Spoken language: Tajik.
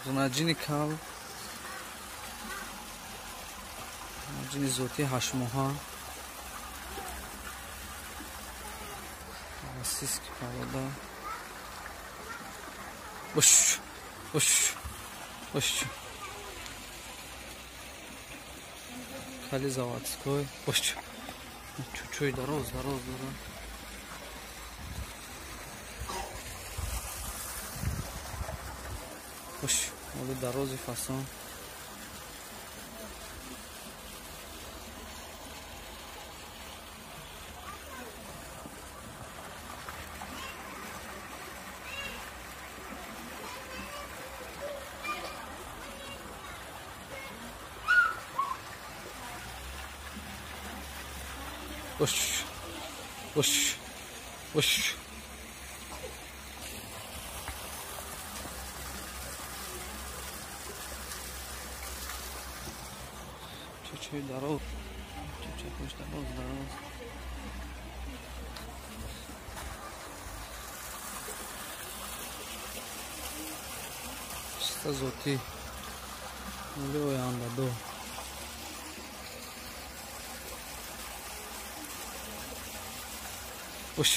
Ғунаҷини кал, ғунаҷини зотӣ 8 моҳа, российский порода. Уш, уш, уш. Кали заводской. Уш, чучуй дароз, дароз дорад. Уш, моли дарози фасон. Уш, уш, уш. Чучуй дароз, чучуй дароз, дароз. Чиста зотӣ, моли ояндадор. Уш.